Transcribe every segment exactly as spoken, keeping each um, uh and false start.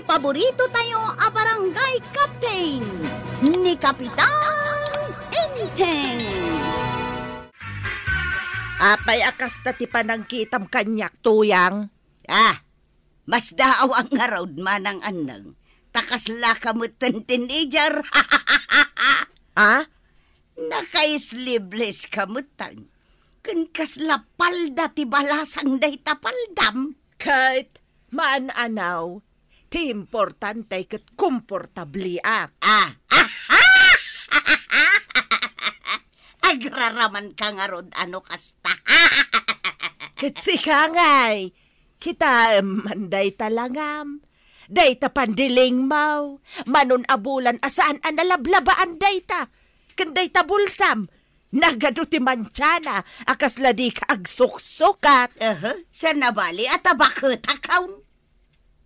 Paborito tayo a barangay captain, ni Kapitan Enteng. Apay a kasta ti panangkitam kaniak, Tuyang? Ah, masdaaw a ngarud, Manang Anneng. Ta kasla ka met ti teenager. Ah? Naka-sleeveless ka met, ken kasla palda ti balasang dayta paldam? Ket maan-anaw, ti importante ket komportabliak. Ah. Agraraman ka ngarud a no kasta. Ket sika ngay, kitaem man dayta langam, dayta pandilingmo, manon a bulan a saan a nalablabaan dayta, ken dayta bulsam, nagadu ti mantiana a kasla dika agsuksukat. Aha, saan a bali a tabaketak, kaun?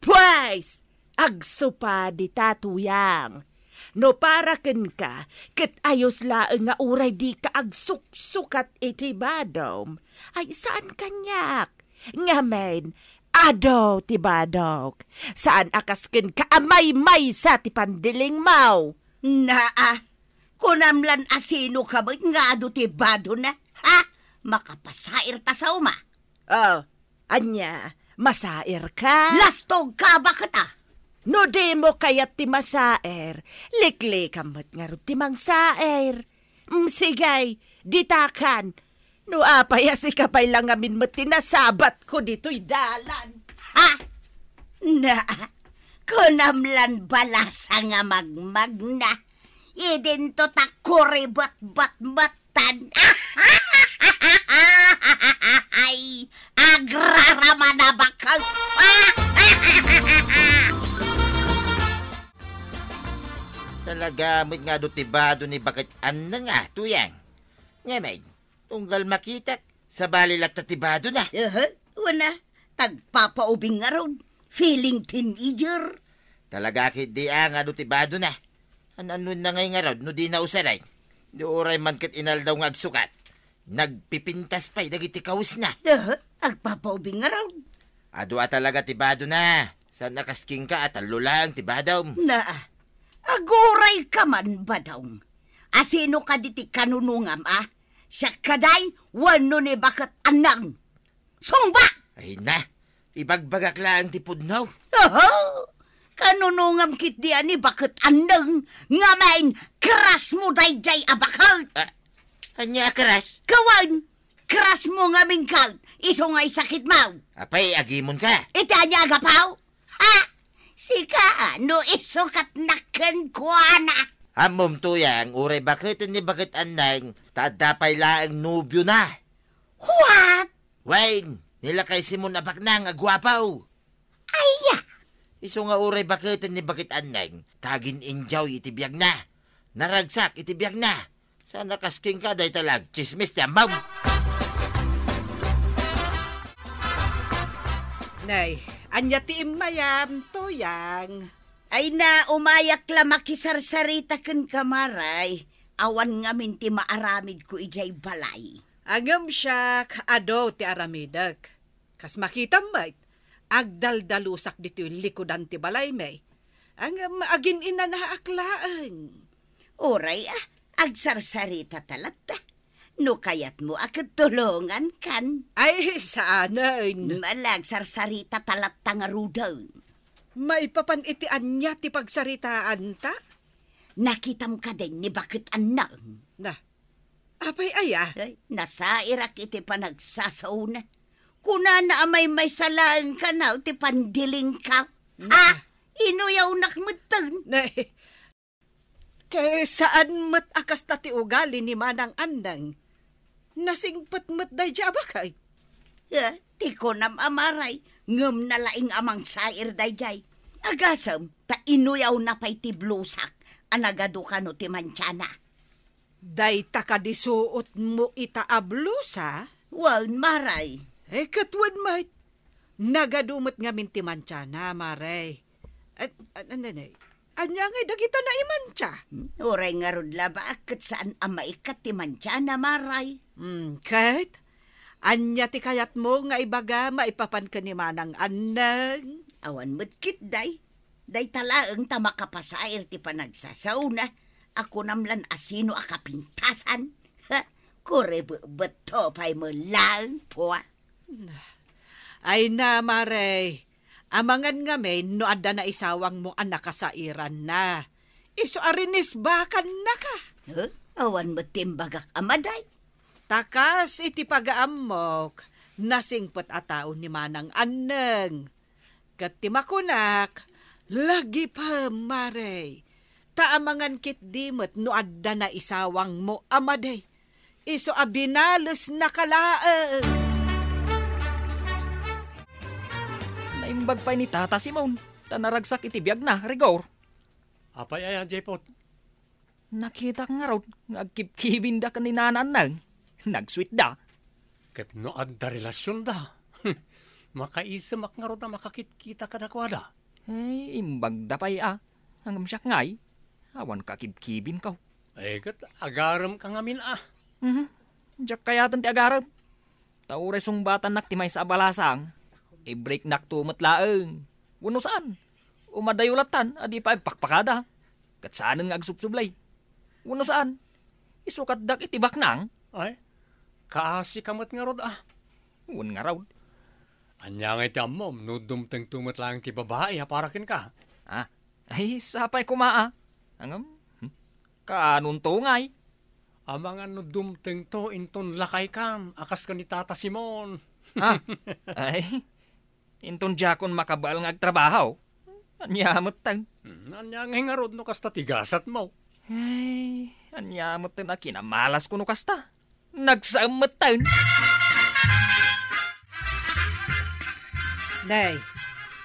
Pues, agsupadi ta, Tuyang. No para kenka, ket ayos laeng nga uray dika agsuksukat iti badom. Ay, saan kaniak. Ngamin, adu ti badok. Saan a kas kenka a maymaysa ti pandilingmo. Naa, kunam lan a sino ka met nga adu ti badona? Ha? Makapasairta sa uma. Oh, ania, masairka? Lastogka, baketa? No dimo kayat ti masair, liklikam met ngarud ti mangsair. Mm, sige, ditakan. No apay a sika pay la ngamin met ti nasabatko ditoy dalan. Ha? Na, kunam lan balasa nga magmagna. Idinto ta kuribatbat met tan. Ay, agraraman a bakal. Talaga met nga adu ti bado ni Baket Anneng a, Tuyang. Ngamin, tunggal makitak, sabali latta ti badona. Aha, wen a, tagpapaubing ngarud, feeling teenager. Talaga ketdi a nga adu ti badona. An-anonna ngay ngarud no dina usaren? Di uray man ket inaldaw nga agsukat, nagpipintas pay dagiti kawesna. Aha, agpapaubing ngarud. Adu a talaga ti badona. Saan a kas kenka a tallo laeng ti badom. Naa, aguray ka man, badong. A sino kadi ti kanunongam a? Siak kadi wenno ni Baket Anneng? Sungba! Ay na, ibagbagak laeng ti pudno. Oho! Kanunongam ketdi a ni Baket Anneng, ngamin, crush mo daydiay a baket. Ah, ania a crush? Kawan, crush mo ngamin ket, isu nga isakit mo. Apay, agimon ka? Iti ania a gapu? Ha? Sika, no isukat na kenkuana. Ammom, Tuyang, uray baketen ni Baket Anneng, ta adda pay laeng nobiona. What? Wen, ni lakay Simon a baknang a guapo. Aya! Isu nga uray baketen ni Baket Anneng, ta agin-enjoy iti biagna. Naragsak iti biagna. Saan a kas kenka dayta la agtsismis ti ammom. Nay, ania ti immayam, Tuyang? Ay na, umayak la makisarsarita kenka, Maray. Awan ngamin ti maaramidko idiay balay. Ngem siak, adu ti aramidek. Kas makitam met, agdaldalusak ditoy likudan ti balaymi. Ngem agin-inanaak laeng. Uray a, agsarsarita ta latta. No kayatmo a ket tulongankan. Ay, saanen. Ala, agsarsarita ta latta ngaruden. Maipapan iti ania ti pagsaritaanta? Nakitam kadin ni Baket Anneng. Na, apay aya? Ay, nasairak iti panagsasaona. Kunana a maymaysa laeng kano ti pandilingko. Na. Ah, inuyawnak metten. Na, ket saan met a kasta ti ugali ni Manang Anneng. Nasingpet met daydiay a baket. Eh, ti kunam a Maray, ngem nalaing a mangsair daydiay. Agasem, ta inuyawna pay ti blusak a nagadu kano ti mantiana. Dayta kadi suotmo ita a blusa? Wen, Maray. Eh, ket wen met. Nagadu met ngamin ti mantiana, Maray. An-, an-, an-, an-, ania ngay dagita naimantia? Hmm, uray ngarud la ba ket saan a maikat ti mantiana, Maray? Hmm, ket? Ania ti kayatmo nga ibaga maipapan ken ni Manang Anneng? Awan met ketdi. Dayta laeng ta makapasair ti panagsasaona, a kunam lan a sino a kapintasan. Ha? Kurebetbetto pay met laeng, pua. Ay na, Mare, amangan ngamin no adda naisawangmo a nakasairanna. Isu a rinisbakannaka. Huh? Awan met ti imbagak a maday. Ta kas iti pagaammok, nasingpet a tao ni Manang Anneng. Ket ti makunak, lagipem, Mare. Ta amangan ketdi met no adda naisawangmo a madi. Isu a binalesnaka laeng. Naimbag pay ni Tata Simon, ta naragsak iti biagna, Rigor. Apay aya, Jepot? Nakitak ngarud nga agkibkibinda ken ni Nana Anneng. Nagsuitda. Ket no adda relasionda, makaisemak ngarud a makakitkita kadakuada. Ay, imbagda pay a. Ngem siak ngay, awan kakibkibinko. Ay, ket agaremka ngamin a. Mhm. Diak kayaten ti agarem. Ta uray sungbatannak ti maysa a balasang, i-breaknakto met laeng. Wenno saan, umadayo lattan a di pay agpakpakada. Ket saanen nga agsubsublay. Wenno saan, isukatdak iti baknang. Ay, kaasika met ngarud a. Wen ngarud. Ania ngay ti ammom no dumtengto met laeng ti babai a para kenka? Ah, ay, sapay koma a. Ngem, hmm, kaanonto ngay? Amangan no dumtengto inton lakaykan a kas ken ni Tata Simon. Ah, ay, inton diakon makabael nga agtrabaho. Ania metten? Hmm, ania ngay ngarud no kasta ti gasatmo? Ay, ania metten a kinamalasko no kasta? Nagsaem metten. Nay,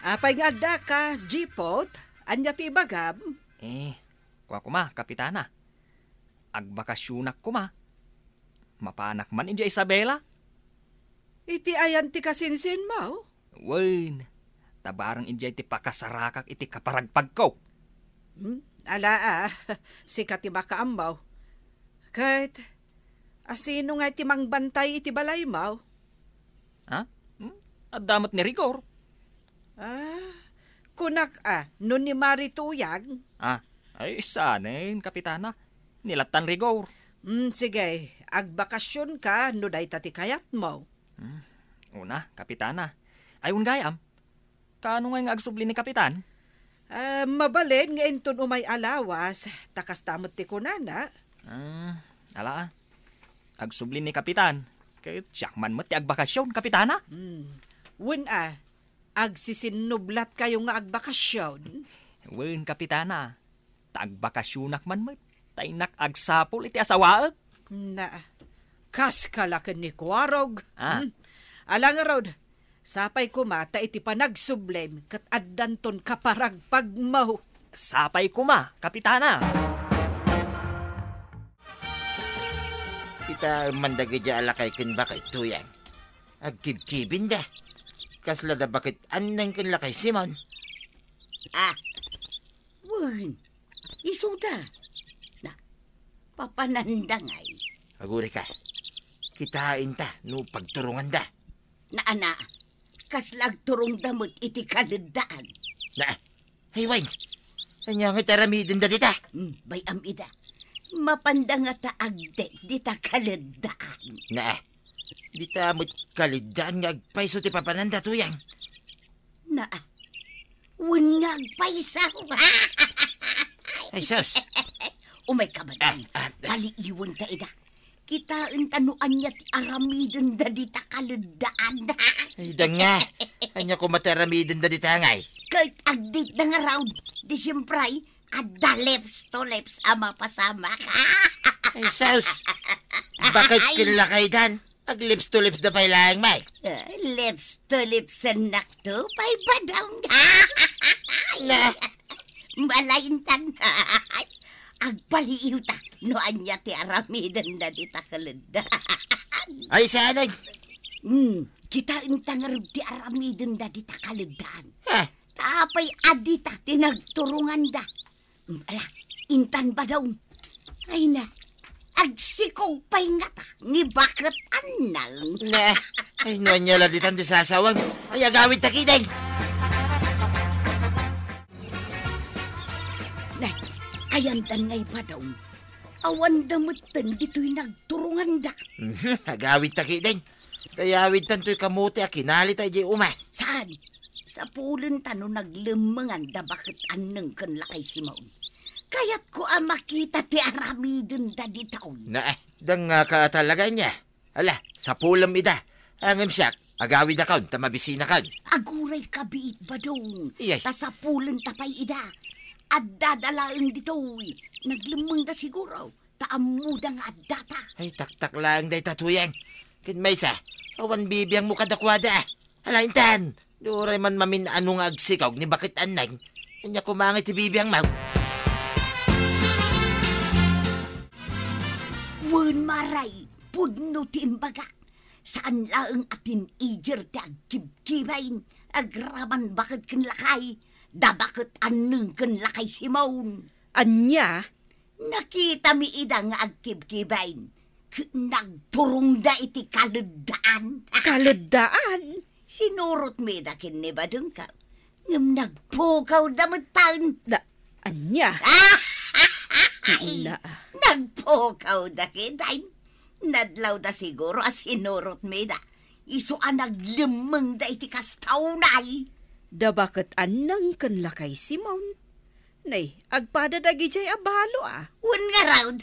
apay nga addaka, Jipot? Ania ti ibagam? Eh, kua koma, Kapitana. Agbakasionak koma. Mapanak man idiay Isabela. Iti ayan ti kasinsinmo? Wen, ta bareng idiay ti pakasarakak iti kaparagpagko. Hmm? Ala, ah, sika ti makaammo. Ket, asino nga ti mangbantay iti balaymo? Ha? Hmm? Adda met ni Rigor. Ah, kunak a, no ni Mari Tuyang? Ah, ay, saanen, Kapitana. Ni lattan Rigor. Hmm, sige, agbakasionka no dayta ti kayatmo. Hmm, una, Kapitana. Ay, wen gayam. Kaano ngay nga agsubli ni Kapitan? Ah, mabalin nga inton umay a lawas, ta kasta met ti kunana. Ah, ala, ah. Agsubli ni Kapitan. Ket siak man met ti agbakasion, Kapitana. Hmm. Wen a, agsisinnublatkayo nga agbakasion? Wen, Kapitana. Ta agbakasionak man met, ta innak agsapul iti asawaek. Na, kas kala ken ni Kuarog. Ah. Hmm. Ala ngarud, sapay koma ta iti panagsublim ket addanton kaparagpagmo. Sapay koma, Kapitana. Ita man dagiti alakay ken bakay Tuyang. Agkibkibinda. Kasla da bakit Anneng ken lakay Simon. Ah, wen, isuda. Na, papananda ngay. Agurika, kitaenta no pagturonganda. Na, ana, kasla agturongda met iti kaleddaan. Na, ay, wen, ania nga ti aramidenda dita? Hmm, bay-am ida. Mapanda nga ta agdek dita kaleddaan. Na, dita met kaleddaan nga agpayso ti papananda, Tuyang. Na, wen nga agpayso. Ay, sus. Umay ka, Badang. Ah, ah, ah. Paliiwenta ida. Kitaenta no ania ti aramidenda dita kaleddaan. Ay, danga. Ania koma ti aramidenda dita ngay? Ket agdetda ngarud, di siempre, adda lips to lips a mapasamak. Ay, sus. Bakit Ay. Ken lakaydan? Ag lips to lips da pay laeng, may. Eh, lips to lips nakto pay, Badang. Na. Malaintan. Agpaliiwta no ania ti aramidenda dita kaleddaan. Ay, saanen? Hmm, kitaenta ngarud ti aramidenda dita kaleddaan. Ah. Ta apay a dita ti nagturonganda. Hmm, ala, intan, Badong. Ay na, agsikog pay ngata ni bakit Anneng. Na, ay, no ania la ditan ti sasawag. Ay, agawidta ketdin. Ayandan nga ibadaw. Awanda metten ditoy nagturonganda. Mhm, agawidta ketdin. Dayawidtan toy kamote a kinalita idiay uma. Saan? Sapulenta no naglemmenganda baket anneng ken lakay Simon. Kayatko a makita ti aramidenda ditoy. Na, eh, dengngaka a talaga ania? Ala, sapulem ida. Ngem siak, agawidakon ta mabisinakon. Aguray kabiit, Badong. Iyay. Ta sapulenta pay ida. Addada laeng ditoy. Naglemmengda siguro. Ta ammoda nga addata. Ay, taktak laeng dayta, Tuyang. Ken maysa, awan bibiangmo kadakuada. Ala, intan, di uray man mamin-ano nga agsikog ni baket anneng. Ania koma ngay ti bibiangmo? Wen, Maray, pudno ti imbaga. Saan laeng a teenager ti agkibkibain, agraman baket ken lakay, da baket anneng ken lakay Simon. Ania? Nakitami ida nga agkibkibain, ket nagturongda iti kaleddaan. Kaleddaan? Sinurotmi ida ken ni Badongko, ngem nagpukawda metten. Na, ania? Ay, na. Nagpukawda ketdin. Nadlawda siguro a sinurotmi ida. Isu a naglemmengda iti kasta unay. Da baket anneng ken lakay Simon. Nay, agpada dagidiay a balo, a. Wen ngarud.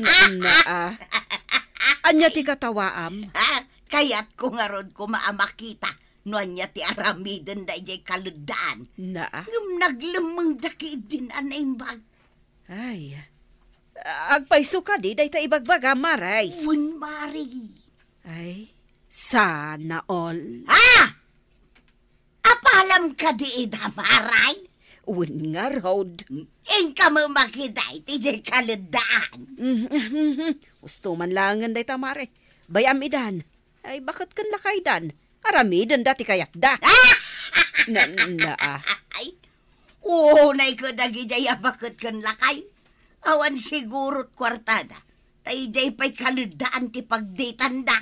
Na, na, a. Ania ti katawaam? Ah, kayatko ngarud koma a makita no ania ti aramidenda idiay kaleddaan. Na, a. Ngem naglemmengda ketdin a naimbag. Ay, agpayso kadi dayta ibagbaga, Maray? Wen, Maray. Ay, sana all. Ah! Apalam kadi ida, Maray? Wen ngarud. Inka met makita iti diay kaleddaan. Gusto man laengen dayta, Maray. Bay-am idan. Ay, baket ken lakaydan. Aramidenda ti kayatda. Na, na, a. Ay, unay ket dagidiay a baket ken lakay. Awan sigurot kuartada. Ta idiay pay kaleddaan ti pagdetanda.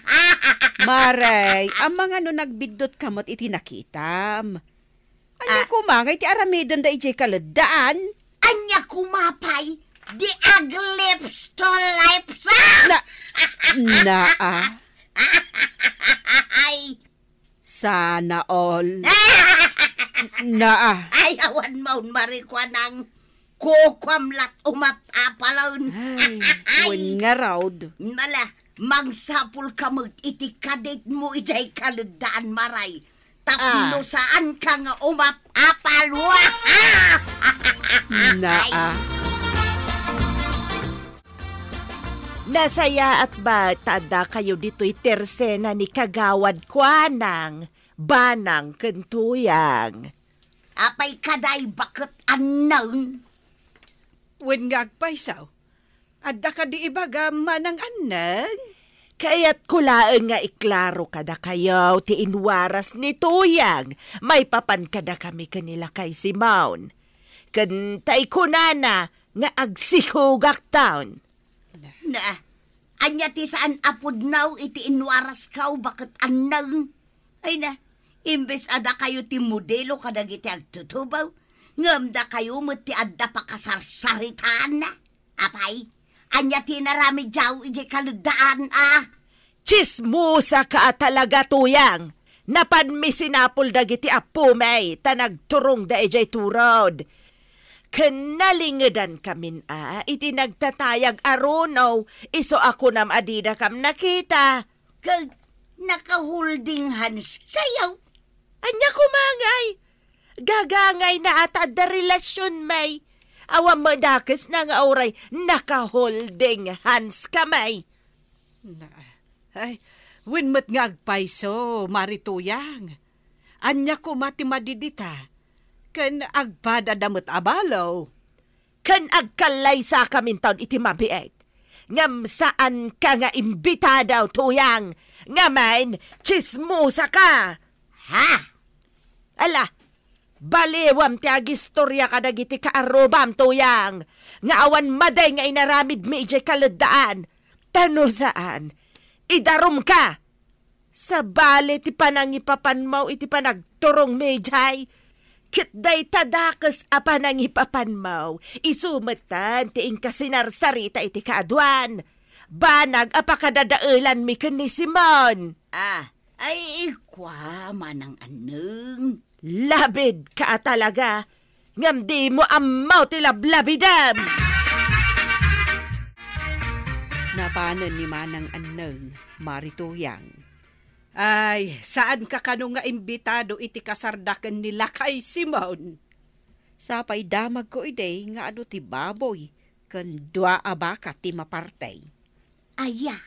Maray, amangan no nagbiddutka met iti nakitam. Ania koma ngay ti aramidenda idiay kaleddaan? Ania koma pay, di aglips to lips, a? Na, na, a. Ay. Sana all. Na, a. Ay, awan maun, Maray, kuanang kukuam lat umap-apalen. Ay, wen ngarud. Ala, mangsapulka met iti kadetmo idiay kaleddaan, Maray. Tapno saanka nga umap-apal. Waha! Na, a. Nasayaat ba ta addakayo ditoy tersena ni Kagawad Kuanang, Banang ken Tuyang? Apay kadi, baket anneng? Wen nga agpayso, adda kadi ibagam, Manang Anneng? Kayatko laeng nga iklaro kadakayo ti inwaras ni Tuyang maipapan kadakami ken ni lakay Simon. Ken tay kunana nga agsikogakton. Na, ania ti saan a pudno iti inwarasko, baket anneng? Ay na, imbes a dakayo ti modelo kadagiti agtutubaw, ngem dakayo met ti adda pakasarsaritaanna. Apay, ania ti inaramidyo idiay kaleddaan, a? Tsismosaka a talaga, Tuyang. Napanmi sinapul dagiti appomi ta nagturongda idiay turod. Ken nalingedankamin a iti nagtatayag a runo, isu a kunam a didakam nakita. Ket naka-holding hands kayo? Ania koma ngay? Gagangayna a ta adda relasionmi. Awan met dakesna nga uray naka-holding hands kami. Na, ay, wen met nga agpayso, Mari Tuyang. Ania koma ti madidita? Ken agpadada met a balo. Ken agkallaysakaminton iti mabiit. Ngem saanka nga imbitado, Tuyang. Ngamin, tsismosaka. Ha? Ala, baliwam ti agistorya kadagiti kaarrubam, Tuyang, nga awan madi nga inaramidmi idiay kaleddaan. Ta no saan, idarumka. Sabali ti panangipapanmo iti panagturongmi idiay. Ket dayta dakes a panangipapanmo, isu metten ti inka sinarsarita iti kaaduan. Banag a pakadadaelanmi ken ni Simon. Ah, ay, ikua, Manang Anneng. Labidka a talaga, ngem dimo ammo ti lablabidem. Napanen ni Manang Anneng, Mari Tuyang. Ay, saanka kano nga imbitado iti kasarda ken ni Lakay Simon? Sapay damagko idi nga adu ti baboy ken dua a baka ti mapartey. Aya?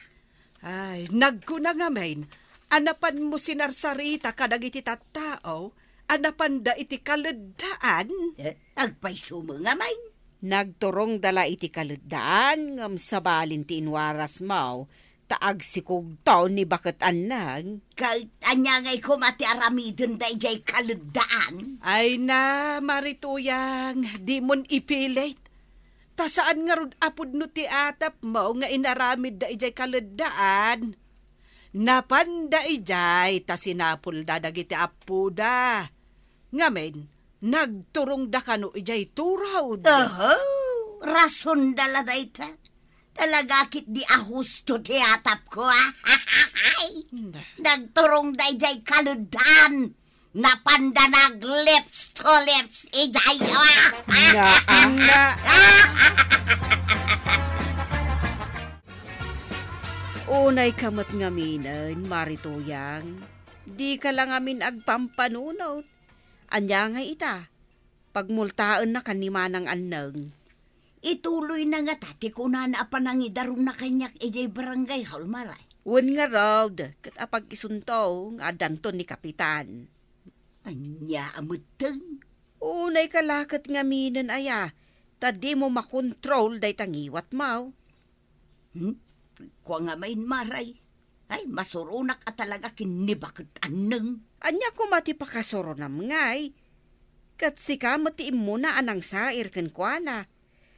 Ay, nagkuna ngamin a napanmo sinarsarita kadagiti tattao a napanda iti kaleddaan? Eh, agpayso met ngamin. Nagturongda la iti kaleddaan ngem sabali ti inwarasmo ta agsikugto ni Baket Anneng. Ket ania ngay koma ti aramidenda idiay kaleddaan? Ay na, Mari Tuyang, dimon ipilit. Ta saan ngarud a pudno ti atapmo nga inaramidda idiay kaleddaan. Napanda idiay ta sinapulda dagiti appoda. Ngamin, nagturongda kano idiay turod. Oho, rasonda la dayta. Talaga ketdi a husto ti atapko, a. Nagturongda idiay kaleddaan. Napanda nag-lips to lips idiay, a. Na, na. Unayka met ngaminen, Mari Tuyang. Dika la ngamin agpampanunot. Ania ngay ita? Pagmultaennakan ni Manang Anneng. Ituloyna ngata ti kunana a panangidarumna kaniak idiay barangay hall, Mari. Wen ngarud, ket apag-isunto nga addanton ni Kapitan. Ania a metten? Unayka la ket ngaminen aya, ta dimo makontrol dayta ngiwatmo. Hmm? Kua ngamin, Mari. Ay, masuronak a talaga ken ni Baket Anneng. Ania koma ti pakasuronam ngay? Ket sika met ti immuna a nangsair kenkuana.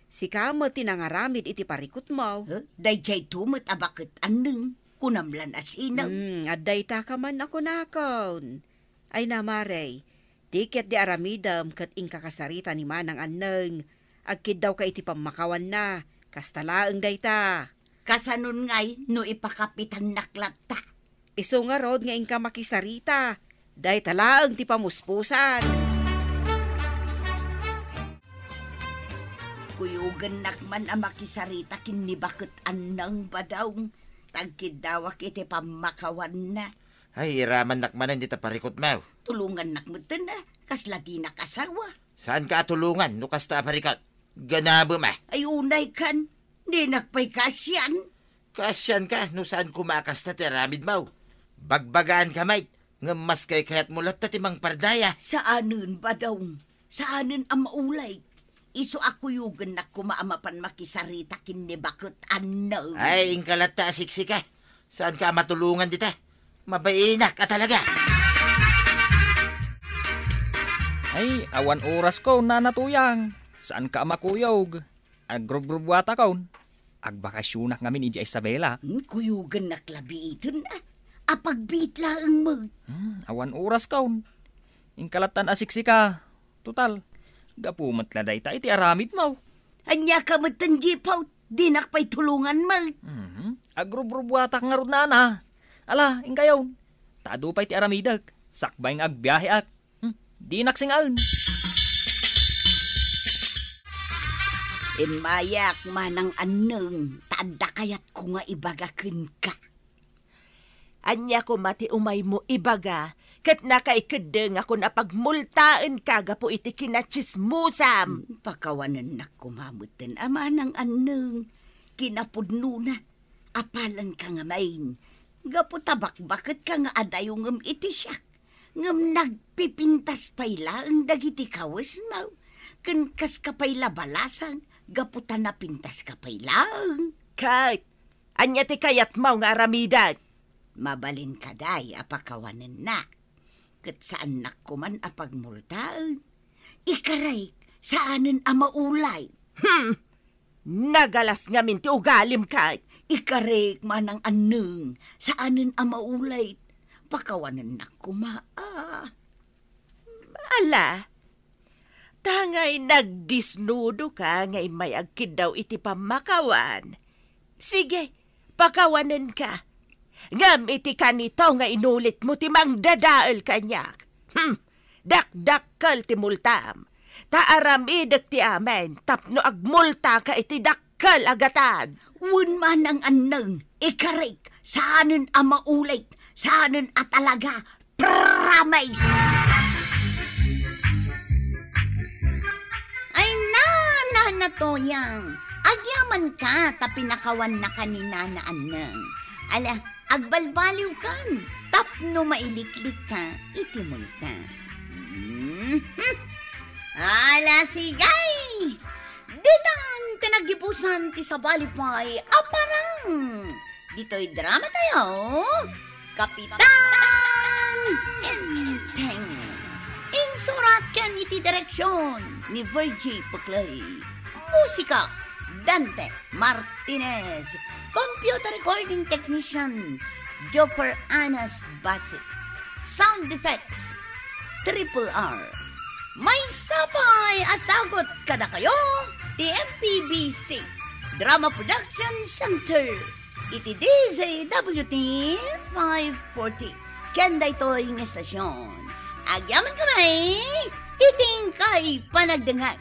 Sika met ti nangaramid iti parikutmo. Eh, daydiayto met a Baket Anneng. Kunam la a sino? Hmm, adda ita ka man a kunakon. Ay na, Mari, ti ketdi aramidem ket inkakasarita ni Manang Anneng. Agkiddawka iti pammakawanna. Kasta laeng dayta. Kasanon ngay no ipakapitannak latta? Isu ngarud nga inka makisarita. Dayta laeng ti pamuspusan. Kuyogennak man a makisarita ken ni Baket Anneng, Badong. Tagkiddawak iti pammakawanna. Ay, iramannak manen dita parikutmo. Tulongannak metten, a, kasla dinak asawa. Saanka a tulongan no kasta a parikut? Ganabem, a. Ay, unaykan. Dinak pay kaasian. Kaasianka no saan koma a kasta ti aramidmo. Bagbagaanka met, ngem mas kaykayatmo latta ti mangpardaya. Saanen, Badong. Saanen a maulay. Isu a kuyogennak koma a mapan makisarita ken ni Baket Anneng. Ay, inka latta a siksika. Saanka a matulongan dita? Mabainak a talaga. Ay, awan orasko, Nana Tuyang. Saanka a makuyog. Agrubrubuatakon. Agbakasionak ngamin idiay Isabela. Hmm, kuyogennak labiiten, a. Apagbiit laeng met. Hmm, awan oraskon. Inka lattan a siksika. Total, gapu met la dayta iti aramidmo. Ania ka metten, Jipot? Dinak pay tulongan met. Mhm. Agrubrubuatak ngarud, Nana. Ala, inkayon. Ta adu pay ti aramidek. Sakbay nga agbiaheak. Hmm, dinak singaen. Immayak, Manang Anneng, ta adda kayatko nga ibaga kenka. Ania koma ti umaymo ibaga, ket nakaikeddengakon a pagmultaenka gapu iti kinatsismosam? Hmm, pakawanennak koma metten a, Manang Anneng. Kinapudnona, apalanka ngamin. Gapu ta bakbaketka nga adayongem iti siak. Ngem nagpipintas pay laeng dagiti kawesmo, ken kaska pay la balasang gapu ta napintaska pay laeng. Ket ania ti kayatmo nga aramiden? Mabalin kadi a pakawanennak, ket saannak koman a pagmultaen. Ikarek, saanen a maulay. Hmm! Nagalas ngamin ti ugalim ket. Ikarek, Manang Anneng, saanen a maulay. Pakawanennak koma, a. Ala, Ay, nagdisnudo ka nga immay agkiddaw iti pammakawan. Sige, pakawanenka. Ngem iti kanito nga inulitmo ti mangdadael kaniak. Hmm, dakdakkel ti multam. Ta aramidek ti amin tapno agmultaka iti dakkel a gatad. Wen man, Nang Anneng, ikarik, saanen a maulit, saanen a talaga, promise! Ay, na, na, na, Toyang. Agyamanka ta pinakawannaka ni Nana Anneng. Ala, agbalbaliwkan tapno mailiklikka iti multa. Mhm. Ala, sigay! Ditan ti naggibusan ti sabali pay a parang. Ditoy drama tayo, Kapitan Enteng. Insurat ken iti direksyon ni Virgie Puclay. Musika, Dante Martinez. Computer recording technician, Jopper Anas Basit. Sound effects, Triple R. Maysa pay a sagut kadakayo ti M P B C Drama Production Center iti D Z W T five forty. Ken daytoy nga estasyon, agyamankami iti inkay panagdengngeg.